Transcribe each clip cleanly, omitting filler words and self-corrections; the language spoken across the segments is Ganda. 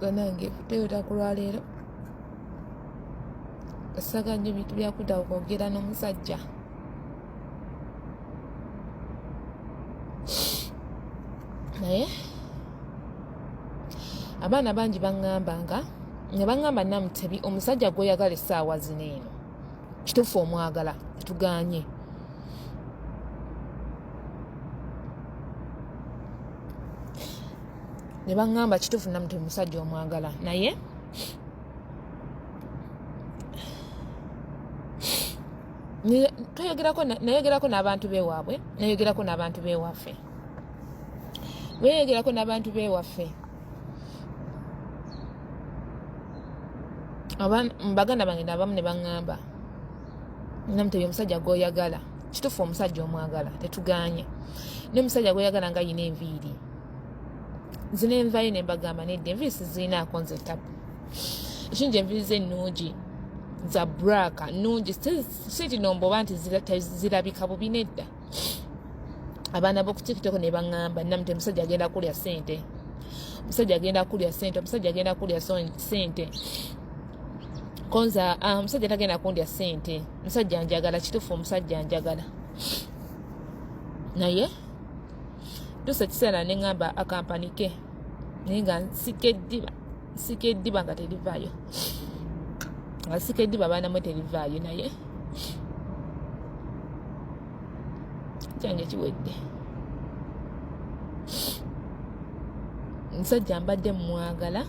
Banange, toyota ku lwaleero saga nnyo bintu byakudda okwogera n'omusajja. Naye abaana bangi baŋŋamba nga ne baŋŋamba, "Namutebi, omusajja gw'oyagala essaawa zino eno, kituufu omwagala, tetuganye." Ne baŋŋamba, "Kituufu, Namutebi, omusajja omwagala, naye twayogerako, nayogerako n'abantu bewaabwe, nayogerako n'abantu bewaffe, weyogerako n'abantu bewaffe." Baganda bange nabamu ne baŋŋamba, "Namutebi, omusajja gw'oyagala, kituufu omusajja omwagala, tetuganye, naye omusajja gw'oyagala nga yina enviiri." Nze nenvayo ne mbagamba, "Nedda, enviiri sizirinaako nze tabu. Ekingi enviiri ze ennungi za braka nnungi, si tinomba oba nti zirabika bubi, nedda." Abaana b'oku TikTok ne baŋŋamba, "Namutebi, omusajja agenda kulya sente, omusajja agenda kulya sente, omusajja agenda kulya sente." Konza, ah, omusajja tagenda kundya sente, omusajja njagala. Kituufu, omusajja njagala, naye tuusa ekiseera ne ŋŋamba akampanike, naye nga nsika eddiba, nsika eddiba nga terivaayo, nga nsika eddiba, abaana mwe, terivaayo. Naye kyange kiwedde. Musajja mbadde mwagala,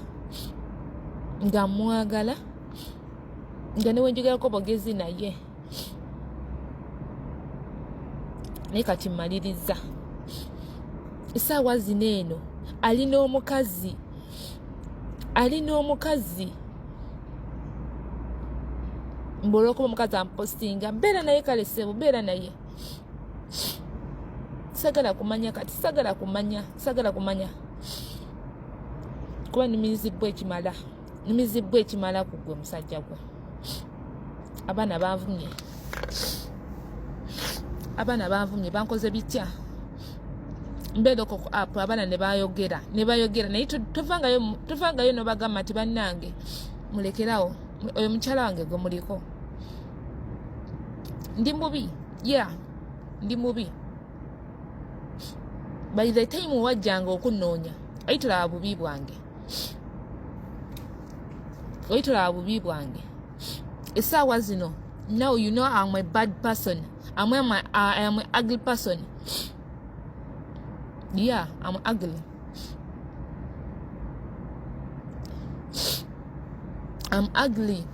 nga mwagala, nga newenjogerako bogezi naye, naye kati mmaliriza essaawa zino eno alina omukazi, alina omukazi. Mbu olwokuba omukazi ampostinga, mbeera naye. Kale sebo, beera naye, sagala kumanya. Kati sagala kumanya, sagala kumanya, kuba numizibwa ekimala, numizibwa ekimala ku gwe musajja gwe. Abaana banvumye, abaana banvumye, bankoze bitya? Mbeera okwo ku app, abaana ne bayogera, ne bayogera, naye tovangayo, tovangayo nobagamba nti, "Bannange, mulekerawo, oyo mukyala wange gwe muliko." Ndi mubi, yeah, ndi mubi. By the time wajjanga okunnoonya, ayi tolaba bubi bwange, oyi tolaba bubi bwange. Essaawa zino, now you know I'm a bad person. I am an ugly person. Yeah, I'm ugly, I'm ugly.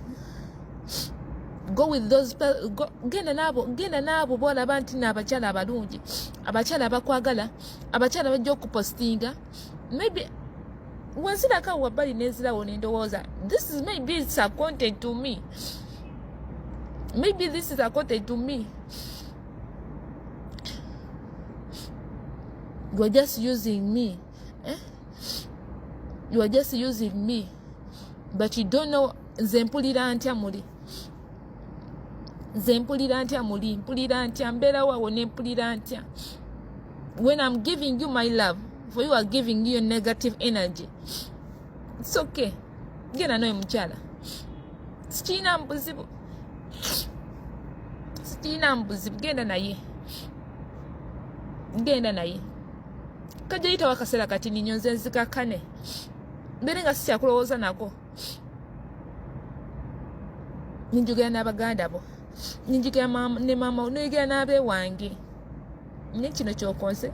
Go with those go, genda naabo, genda naabo bolaba nti naabakyala abalungi, abakyala abakwagala, abakyala bajja okupostinga. Maybe wenzirako wabbali nenzirawo nendowooza, this is, maybe it's a content to me, maybe this is a content to me. You are just using me, eh? You are just using me, but you don't know nze mpulira ntya muli, nze mpulira ntya muli, mpulira ntya, mbeerawo awo ne mpulira ntya when I'm giving you my love, for you are giving you negative energy. It's okay, genda noyo mukyala, sikiina buzibu, sikiina buzibu, genda naye, genda naye. Kajja yitawo akaseera kati ninyo nze nzikakkane, mbeere nga sikyakulowooza nako. Ninjogera n'abaganda bo, ninjogera ne maama, noyogera n'abeewange, naye kino kyokoze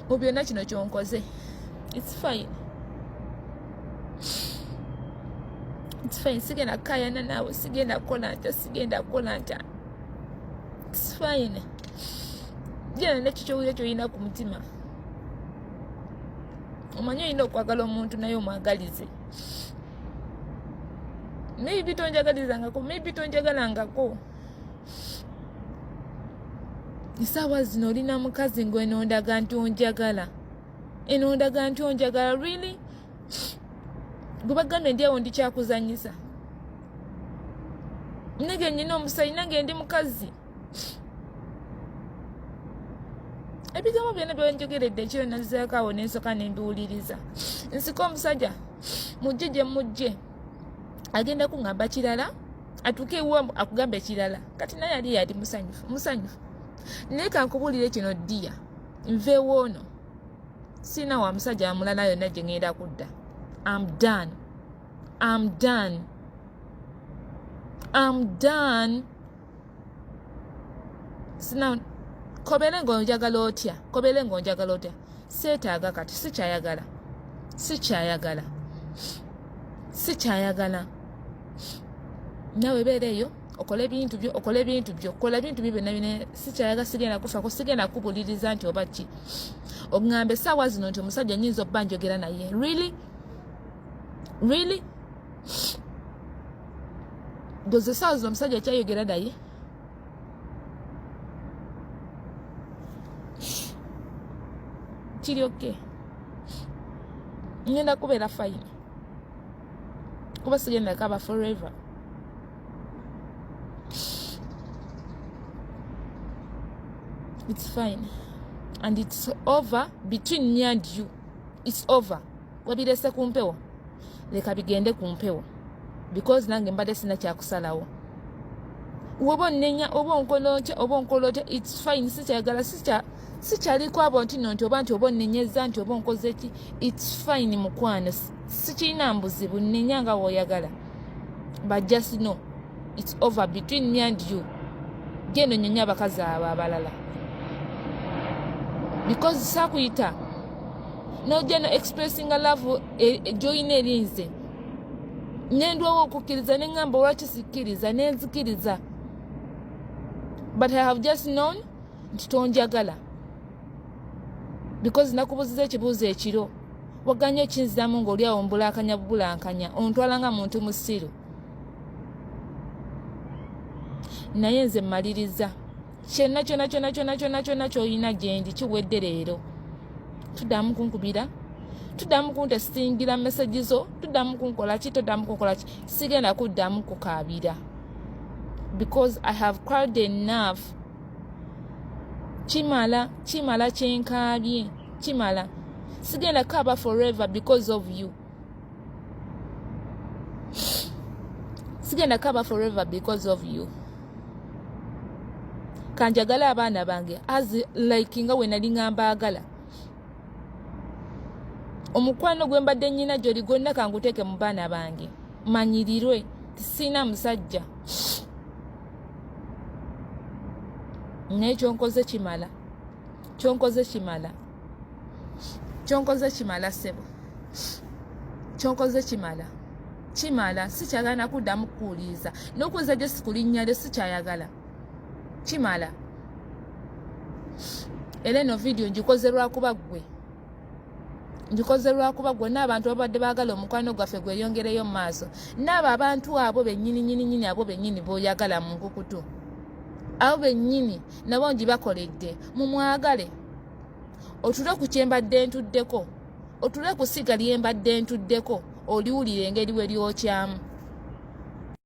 mu byonna, kino kyonkoze, it's fine, it's fine. Sigenda kukayana naawe, sigenda kukola ntya, sigenda kukola ntya, it's fine. Genda nekyo kyowulira kyolina ku mutima. Omanyi olina okwagala omuntu, naye omwagalize. Maybe tonjagalizangako, maybe tonjagalangako. Esaawa zino olina mukazi ngwenondaga nti onjagala, enondaga nti onjagala. Really? Gwe bagambye ndi awo ndikyakuzanyisa. Nange nyina omusayi, nange ndi mukazi. Ebigambo byonna byenjogeredde ekiro nazizaako awo nensooka nembiwuliriza. Nsika omusajja. Mujje gye mujje, agenda kuŋŋamba kirala, atuuke ewa akugamba ekirala. Kati naye ali yali musanyufu, musanyufu. Naye kankubuulire kino ddiya, nveewo ono, sirina wa musajja mulala yonna gye ŋŋenda kudda. Am done, am done, am done. Sina kobere ng'onjagala otya, kobere ng'onjagala otya, seetaaga kati, sikyayagala, sikyayagala, sikyayagala. Nawe beera eyo, okola ebintu byo, okola ebintu byo, kola ebintu byo byonna byonna. Sikyayaga, sigenda kufako, sigenda kubuliriza nti oba ki oŋŋamba essaawa zino nti omusajja nyinza okuba njogera naye. Really, really, goze essaawa zino omusajja kyayogera naye. Kiri oke, ngenda kubeera fine kuba sigenda kaba forever. It's fine and it's over between me and you, it's over. Wabirese ku mpewo, leka bigende ku mpewo, because nange mbadde sina kyakusalawo. Woba onnenya, oba onkola otya, oba onkola otya, it's fine. Sikyayagala, sikyaliko abo nti no nti oba nti oba onnenyeza nti oba onkoze ki, it's fine mukwano, sikirina mbuzibu, nnenya nga woyagala, but just know it's over between me and you. Genda onyonye abakazi abo abalala, because sakuyita nojja no expressinga love gyoyina eri nze, nendwawo okukkiriza, neŋŋamba olwaki sikkiriza, nenzikiriza, but I have just known nti tonjagala, because nakubuziza ekibuuzo ekiro, waganye ekinziramu ng'oli awo mbulankanya bubulankanya, ontwala nga muntu musiru. Naye nze mmaliriza kyonna kyonna kyonna kyonna kyonna kyonna kyolina gyendi kiwedde leero. Tuddamu kunkubira, tuddamu kuntesitingira meseji zo, tuddamu kunkola ki, toddamu kunkola ki, sigenda kuddamu kukaabira because I have cried enough. Kimala, kimala kyenkaabye, kimala. Sigenda kaaba forever because of you, sigenda kaaba forever because of you. Kanjagale abaana bange as like nga we nali nga mbaagala. Omukwano gwe mbadde nnyina gyoli gwonna kanguteeke mu baana bange, manyirirwe sirina musajja. Naye kyonkoze kimala, kyonkoze kimala, kyonkoze kimala ssebo, kyonkoze kimala, kimala. Sikyagala nakuddamu kukuwuliriza n'okuwuliza gye sikulinnya lyo, sikyayagala, kimala. Era eno vidiyo ngikoze lwakuba ggwe, ngikoze lwakuba ggwe n'abantu babadde baagala omukwano gwaffe gweyongereyo mu maaso, n'abo abantu abo bennyini nyini nyini, abo bennyini b'oyagala mu nkukutu, abo bennyini nabo ngibakoledde. Mumwagale, otule ku kyembadde ntuddeko, otule ku ssiga lyembadde ntuddeko, oliwulira engeri we lyokyamu.